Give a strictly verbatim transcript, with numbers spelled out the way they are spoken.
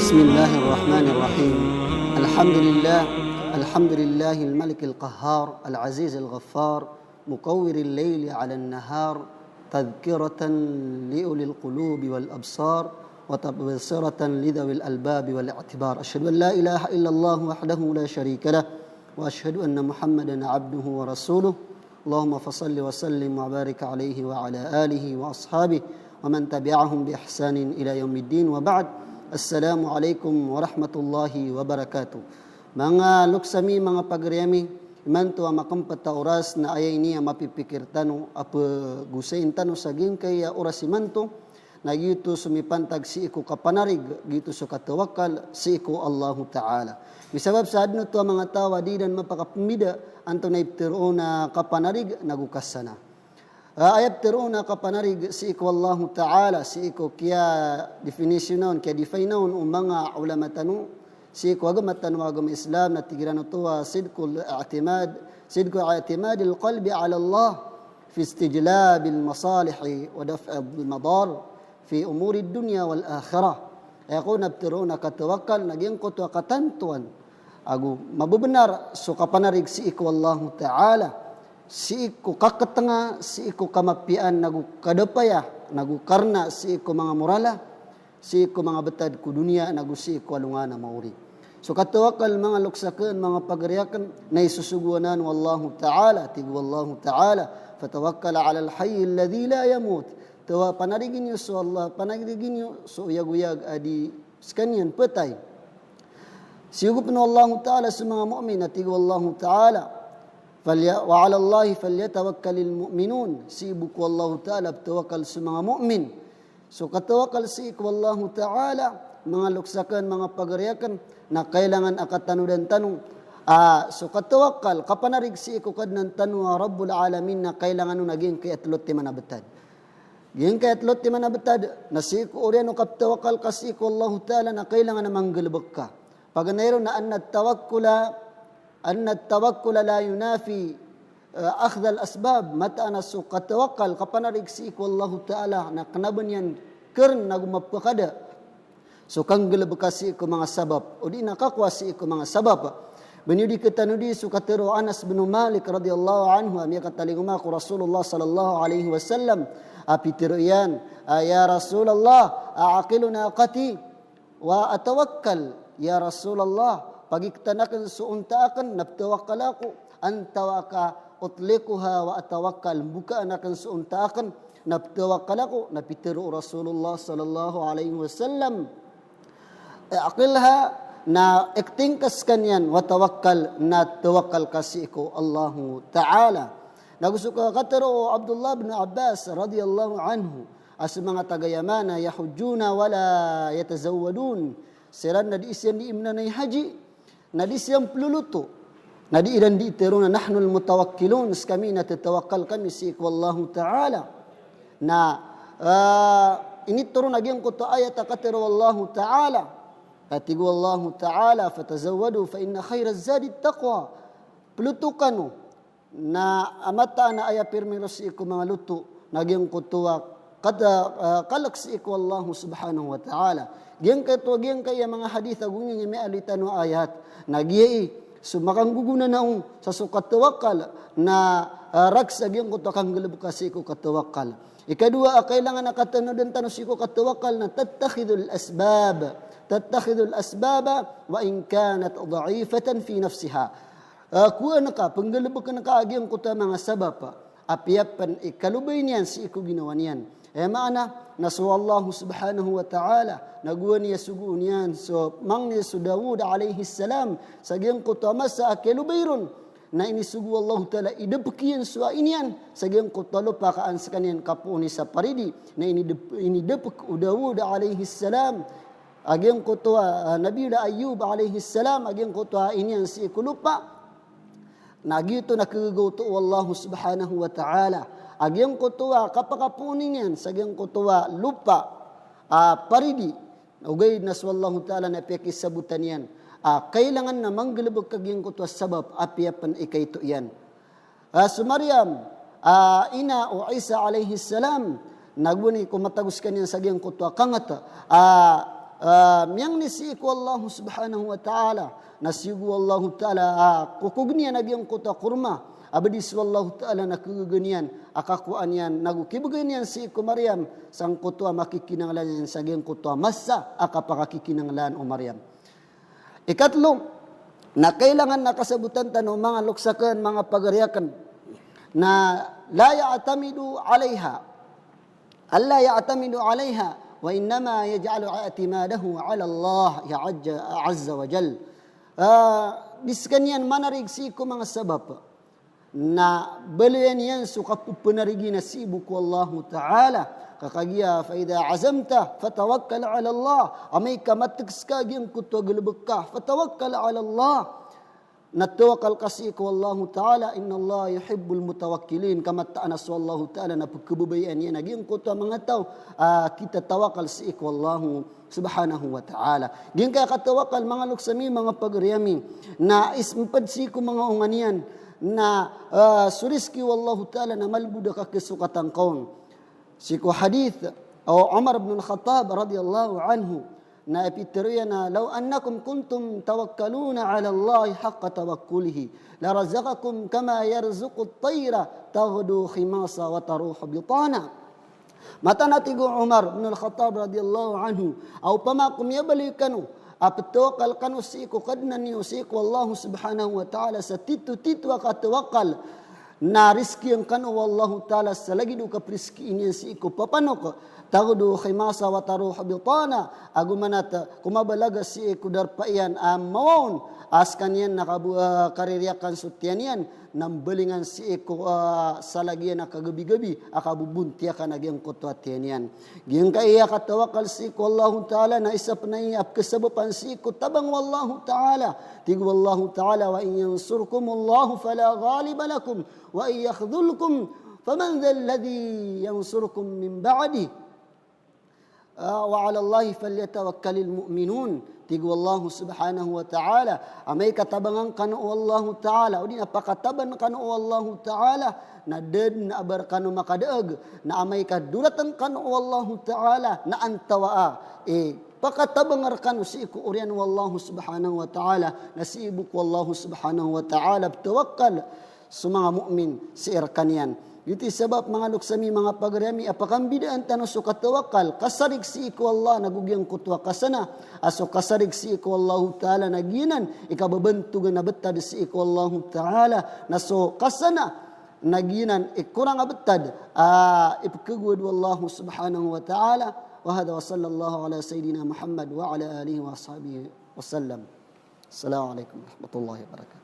بسم الله الرحمن الرحيم. الحمد لله، الحمد لله الملك القهار العزيز الغفار مكور الليل على النهار تذكرة لأولي القلوب والأبصار وتبصرة لذوي الألباب والاعتبار. أشهد أن لا إله إلا الله وحده لا شريك له وأشهد أن محمدا عبده ورسوله. اللهم فصل وسلم وبارك عليه وعلى آله وأصحابه ومن تبعهم بإحسان إلى يوم الدين وبعد. السلام عليكم ورحمة الله وبركاته. Manga loks ami, manga pagari ami, imanto a makempat a oras na aya ini a mapipikir tano a pegosayin tano sa giyangkaya oras imanto, na giyoto so mipantag sii ko kapanarig, giyoto so katawakkal sii ko Allahu Ta'ala. Misabap sa aden oto a manga taw a di iran mapakapembida antonaa i peteroon a kapanarig nago kasana. Ah, aya peteroon a kapanarig sii ko Allahu Ta'ala, sii ko kiya-definition on, kiya-define on o manga ulama tano sii ko agama tano a agama Islam, na tig iran oto a sidqul i'timad, sidqu i'timadil qalbi ala Allah fi istijlabil masalihi wa daf'il madar fi umurid dunya wal akhirah. Aya kon a peteroon a katawakkal na giyangkoto a katantoan ago mabebenar so kapanarig sii ko Allahu Ta'ala, sii ko kaketenga, sii ko kamapiyaan nago kadapaya, nago karna sii ko manga morala, sii ko manga betad ko doniya nago sii ko alongan a maori. So katawakkal, manga loks aken, manga pagari aken, na isosogo anan o Allahu Ta'ala, tig o Allahu Ta'ala, "Fatawakkal alal hayyil ladhi la yamut." Tawa, panarigi niyo so Allah, panarigi niyo so oyagoyag a di sekaniyan petay. Siyogopen o Allahu Ta'ala so manga mu'min, a tig o Allahu Ta'ala, "Falya-, wa 'alallahi falyatawakkalil mu'minun." Sii bo ko Allahu Ta'ala petawakkal so manga mu'min. So katawakkal sii ko Allahu Ta'ala, manga loks aken, manga pagari aken, na kailangan a katanodan tano. Ah, so katawakkal, kapanarig sii ko Kadnan tano a Rabbul Alamin, na kailangan on a giyangkaya telo timan a betad. Giyangkaya telo timan a betad, na sii ko oriyan o kapetawakkal ka sii ko Allahu Ta'ala na kailangan a manggalebek ka. Paganay ron na anna tawakkula, anna tawakkula la yunafi, eh, akhdhal asbab, mataan a so katawakkal, kapanarig sii ko Allahu Ta'ala, na kena ben iyan keren ago mapekada so kanggalebeka sii ko manga sabap, odi na kakowa sii ko manga sabap. Beniyo di ketanodi so katero o Anas bin Malik radhiyallahu anhu, a miyakatalingoma ko Rasulullah sallallahu alaihi wasallam, a pitero iyan, a, "Ya Rasulullah, a'aqilu naqati wa atawakkal." Ya Rasulullah, pagiktan aken so onta aken, na petawakkal ako. Antawa ka utliquha wa atawakkal, mbokaan aken so onta aken, na petawakkal ako. Na pitero o Rasulullah sallallahu alaihi wasallam, "Aqilha," na ikting ka sekaniyan, "wa tawakkal," na tawakkal ka sii ko Allahu Ta'ala. Nago so katero o Abdullah bin Abbas radhiyallahu anhu, a so manga taga Yaman a yahujjuna wa la yatazawwadun. Siran na di siran di imananay haji, na di siran peloloto. Na di iran di tero na, "Nahnul mutawakkilun," sekami na tetawakkal kami sii ko Allahu Ta'ala. Na, ah, initoron a giyangkoto a ayat a katero o Allahu Ta'ala. A tig o Allahu Ta'ala, "Fatazawwadu fa inna khairaz zadi taqwa." Peloto kano. Na a mataan a aya pirmiro sii ko manga loto na giyangkoto a kata, ah, kalek sii ko Allahu Subhanahu wa Ta'ala. Giyangkoto, giyangkaya manga hadith ago giyangkaya miyaaloy tano a ayat, na giyai so makanggogona na on sa so katawakkal na, ah, rakhs a giyangkoto a kanggalebeka sii ko katawakkal. Ikadowa a kailangan a katanodan tano sii ko katawakkal na tattakhidhul asbab. Tattakhidhul asbaba wa in kanat dha'ifatan fi nafsiha. Ah, kowaan ka, penggalebeken ka a giyangkoto a manga sabap, apiya pen i kalobay niyan sii ko ginawa niyan. Aya maana na so Allahu Subhanahu wa Ta'ala, na gowani a sogoon iyan so mangni so Dawud alayhis salam sa giyangkoto a masa a kalobay ron. Na inisogo o Allahu Ta'ala, idepek iyan so ai niyan sa giyangkoto a lopa ka an sekaniyan kapooni sa paridi. Na inidep-, inidepek o Dawud alayhis salam a giyangkoto a, ah, Nabiyullah Ayyub alayhis salam, a giyangkoto a ai niyan sii ko lopa. Na giyoto na kegegawto o Allahu Subhanahu wa Ta'ala a giyangkoto a kapakapooni niyan sa giyangkoto a lopa a paridi. Ogaid na so Allahu Ta'ala na piyakisabotan iyan a kailangan na manggalebek ka giyangkoto a sabap apiya pen i kaito iyan. Ah, so Maryam, ah, ina o Isa alayhis salam, na gowani ko matago sekaniyan sa giyangkoto a kanget, ah, ah, miyangni sii ko Allah subhanahu wa ta'ala, na sii ko Allah ta'ala, ah, kokogn iyan a giyangkoto a korma a bdi so Allah ta'ala na kagaga niyan a kakowaan iyan, nago kibgay niyan sii ko Maryam sangkoto a makikinanglan iyan sa giyangkoto a masa a kapakakikinanglan o Maryam. Ikatlo, na kailangan na kasabotan tano, manga loks akn, manga pagari akn, na la ya'tamidu alaiha. Alla ya'tamidu alaiha, wa innama yaj'alu i'timadahu ala Allah ya ajja-, azza wa jal. Ah, di skaniyan manarig sii ko manga sabap. Na baloyan iyan so kapphanarigi na sii bo ko Allahu Ta'ala. Ka kagiya, fa idha azamta fatawakkal ala Allah. Amay ka matg ska giyangkoto a galbk ka, fatawakkal ala Allah. Na tawakal ka sii ko Allahu Ta'ala, innallaha yuhibbul mutawakkilin. Ka mataan a so Allahu Ta'ala na pkhababayaan iyan a giyangkoto a manga taw a kitatawakal sii ko Allahu subhanahu wa ta'ala. Giyangkaya katawakal, manga loks ami, manga pagari ami, na is-, mpd sii ko manga onga niyan, na, ah, so rizki o Allahu Ta'ala na malbod a kakisokatan ka on. Sii ko hadith o Umar ibn al-Khattab radiyallahu anhu, na ipitharo iyan a, "Law annakum kuntum tawakkaluna ala Allahi haqqa tawakkulihi, larazaqakum kama yarzuqut tayra taghdu khimasa wa taruhu bitana." Mataan a tig o Umar bin Al-Khattab radiyallahu anhu, a opama ko miyabaloy kano a ptawakal kano sii ko Kadnan iyo, sii ko Allah subhanahu wa ta'ala, sa titho-titho a katawakal, na rizkian kano o Allah ta'ala sa lagid o kaprizkii niyan sii ko papanok, taghdu khimasa wa taruhu bitana, ago manat ko mabalaga sii ko darpa iyan a mawaon, a skaniyan na kabo-, ah, kaririyakan so tiyan iyan, na mbalingan sii ko, ah, salagi iyan a kagabi-gabi a kabobontiyakan a giyangkoto a tiyan iyan. Giyangkaya katawakal sii ko Allahu Ta'ala na isa pn a aya a pkhasabapan sii ko tabang o Allahu Ta'ala. Tig o Allahu Ta'ala, "Wa in yansurkumullahu fala ghaliba lakum, wa in yakhdhulkum faman dhalladhi yansurukum min ba'dih." Ah, "Wa 'alallahi falyatawakkalil mu'minun." Tig o Allah subhanahu wa ta'ala, amay ka tabangan kano o Allah ta'ala, odi na pakataban kano o Allah ta'ala, na da dn a ba rkano makadaag, na amay ka doratn kano o Allah ta'ala, na antawaa i pakatabang rkano sii ko oriyan o Allah subhanahu wa ta'ala, na sii bo ko Allah subhanahu wa ta'ala ptawakal so manga mu'min sii rkaniyan. Giyoto i sabap, manga loks ami, manga pagari ami, a pakambidaan tano so katawakal, kasarig sii ko Allah, na go giyangkoto a kasana, a so kasarig sii ko Allahu ta'ala na giyanan i kababantogan a btad sii ko Allahu ta'ala, na so kasana na giyanan i korang a btad a ipkhagowad o Allah subhanahu wa ta'ala. Wa hadha wa sallallahu ala sayyidina Muhammad wa ala alihi wa sahbihi wa sallam. Assalamu alaikum warahmatullahi wabarakatuh.